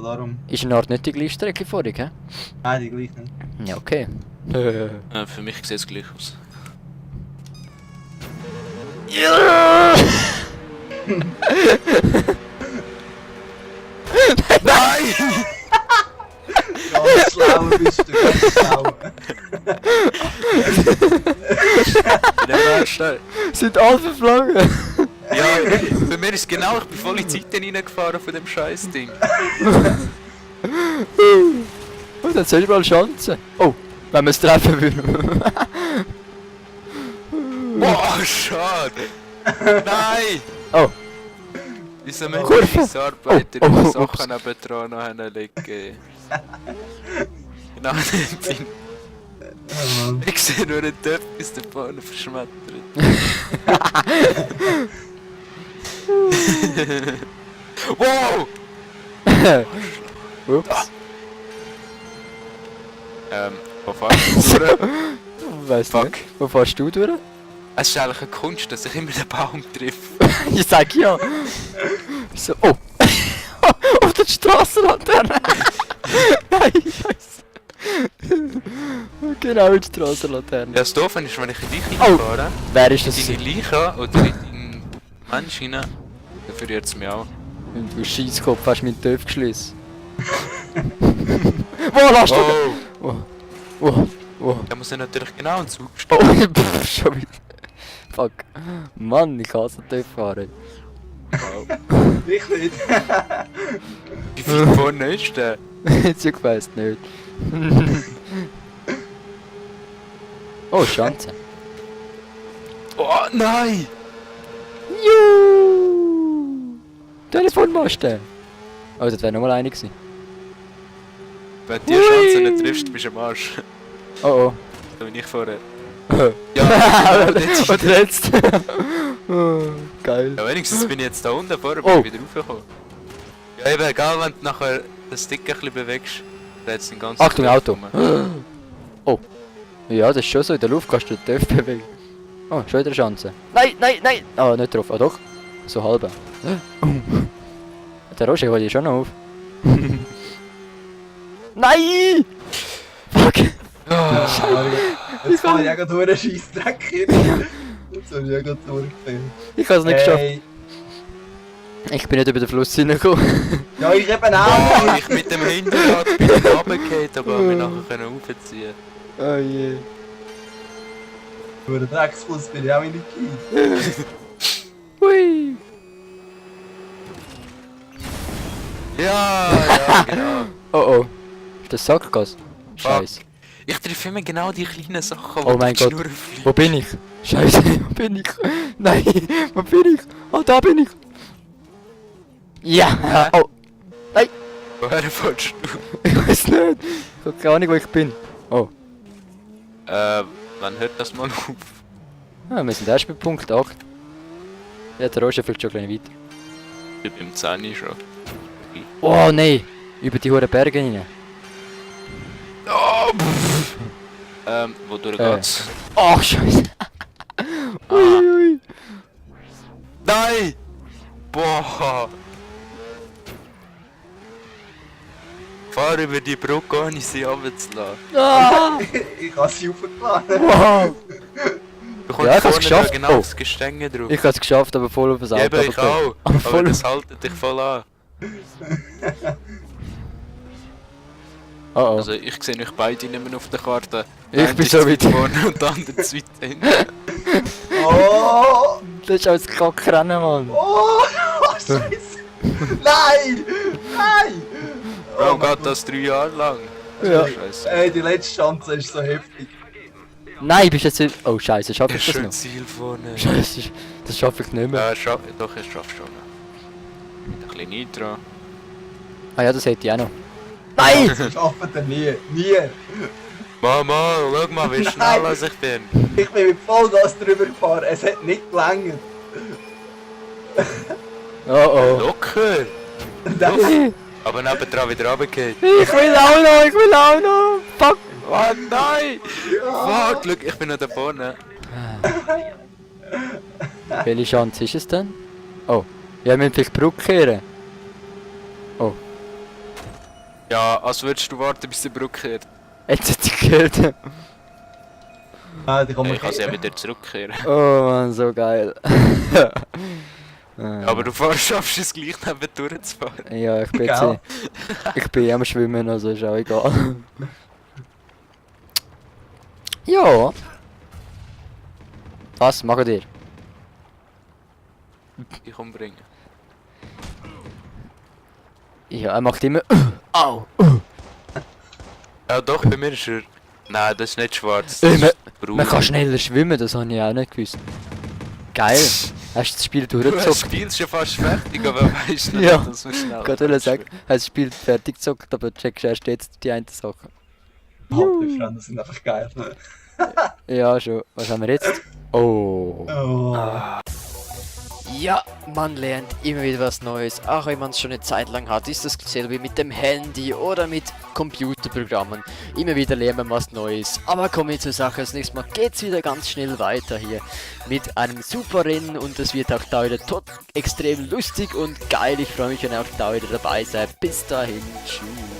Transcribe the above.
Darum. Ist eine Art nicht die gleiche Strecke vorhin, hä? Nein, die gleich nicht. Ja, okay. Für mich sieht es gleich aus. Ja! Nein! Ganz schlau bist du, ganz schlau. Der war schnell. Sind alle verflogen? Ja, bei mir ist genau, ich bin voll in die Zeiten reingefahren von dem scheiß Ding. Oh, dann soll ich mal Chancen. Oh, wenn wir es treffen würden. Boah, schade! Nein! Oh, Wieso Kurve. müssen wir diese Arbeiter Oh, die oh, Sachen nebendran noch hinlegen? Genau, den ich sehe nur einen Töpf, bis der Bahn verschmettert. Wow! ups. Wo fährst du durch? Weiss Fuck. nicht. Wo fährst du durch? Es ist eigentlich eine Kunst, dass ich immer den Baum treffe. Ich sag ja. So, oh. Auf der Strassenlaterne. Nein, scheiße. Genau in die Strassenlaterne. Ja, das Doofe ist, wenn ich in dich Oh. reinfahre, Wer ist das? in deine Leiche oder in deinen Mensch rein, dann verliert es mich auch. Und du Scheisskopf hast meinen Töpf geschlossen. Wo lass du? Oh! Wo? Da muss ich natürlich genau einen Zug Oh, stellen. pff, schon wieder. Fuck. Mann, ich hasse Töpf fahren. Ich nicht. Wie viel vorne ist der? Jetzt ich weiss nicht. Oh, Schanze. Oh nein! Juhu! Telefonmasten! Oh, das wäre nochmal eine gewesen. Wenn du die Chance nicht triffst, bist du am Arsch. Oh Da bin ich vorher. oh. Ja, Und jetzt? Oh, geil. ja, wenigstens bin ich jetzt da unten vorher, Oh. bin ich wieder raufgekommen. Ja eben, egal wenn du nachher den Stick ein bisschen bewegst, dann hat's den ganzen Achtung, Kopf Auto. rum. Oh. Ja, das ist schon so, in der Luft kannst du den Töpf bewegen. Oh, schon wieder eine Chance. Nein! Ah, nicht drauf. Ah doch. So halb. Oh. Der Roger holt dich schon noch auf. Nein! Fuck! Ah, Jetzt kann ich ja gerade einen Scheissdreck hin. Jetzt habe ich ja gerade durchgefilmt. Ich habe es nicht geschafft. Hey. Ich bin nicht über den Fluss hingekommen. Ja, ich eben oh, auch. ich mit dem Hinterrad bin ich runtergefallen, aber wir nachher können aufziehen. Oh je. Durch den Drecksfuss bin ich auch in die Kies. Hui! Ja, genau. Oh oh. Ist das Sackgas? Scheiße. Ich treffe immer genau die kleinen Sachen, Oh mein die Gott. Schnur fliegen. Wo bin ich? Scheiße, wo bin ich? Nein, wo bin ich? Oh, da bin ich. Ja! Oh, Woher fährst du? ich weiß nicht. Ich habe keine Ahnung, wo ich bin. Oh. Wann hört das mal auf? Ja, wir sind erst bei Punkt 8. Ja, der Roger fliegt schon ein bisschen weiter. Ich bin im 10 schon. Oh nein! Über die hohen Berge rein. Oh, wodurch geht's? Ach, Scheiße. Ui. Nein! Boah! Fahr über die Brücke, ohne sie runterzulassen. Ah. Ich habe sie aufgeladen. Wow. Du kommst Ja, ich hab's vorne geschafft. da genau Oh. aufs Gestänge drauf. Ich habe es geschafft, aber voll auf das Auto. Ja, eben, ich auch. Aber Aber voll das haltet dich voll an. Oh oh. Also ich sehe euch beide nicht mehr auf der Karte. Ich Der eine bin ist so zu weit weit. vorne und der andere zu weit hinten. Oh! Das ist alles Kackrennen, Mann. Oh! Scheiße! Nein! Nein! Warum mein geht das 3 Jahre lang? Ja. Scheiße. Ey, die letzte Chance ist so heftig. Nein, bist jetzt nicht... Oh Scheiße, schaffe Das ich ist das schon noch? Ziel vorne. Scheiße, das schaffe ich nicht mehr. Doch, ich schaff's schon. Mit ein bisschen Nitro. Ah ja, das hätte ich auch noch. Nein! Das schaffen wir nie. Nie. Mama, schau mal, wie schnell als ich bin. Ich bin mit Vollgas drüber gefahren. Es hat nicht gelangt. Oh oh. Locker! Nein. Aber nebendran wieder runtergeht. Ich will auch noch! Fuck! Oh nein! Fuck, schau, ich bin noch da vorne. Welche Chance ist es denn? Oh. Ja, wir müssen vielleicht die Brücke kehren. Oh. Ja, als würdest du warten, bis der Brücke kehrt. Jetzt hat sie gehört. Ah, die kommen Ich kann sie ja wieder zurückkehren. Oh Mann, so geil. Aber du schaffst es gleich neben durchzufahren. Ja, ich bin Gell? ich bin am Schwimmen, also ist auch egal. Ja. Was macht ihr? Ich umbringen. Ja, er macht immer. Au! Ja doch, bei mir ist er... Nein, das ist nicht schwarz. Ey, Das ist braun. Man kann schneller schwimmen, das habe ich auch nicht gewusst. Geil. Hast du das Spiel Du hast das durchgezockt? Spiel schon fast fertig, aber weißt du nicht, Ja. dass wir schnell... Ich wollte sagen, hast das Spiel fertig gezockt, aber checkst erst jetzt die eine Sache. Hauptbefreunde sind einfach geil. Ja, schon. Was haben wir jetzt? Oh. Oh. Ja, man lernt immer wieder was Neues. Auch wenn man es schon eine Zeit lang hat, ist das dasselbe mit dem Handy oder mit Computerprogrammen. Immer wieder lernt man was Neues. Aber kommen wir zur Sache. Das nächste Mal geht's wieder ganz schnell weiter hier mit einem super Rennen und das wird auch da wieder extrem lustig und geil. Ich freue mich, wenn ihr auch da wieder dabei seid. Bis dahin, tschüss.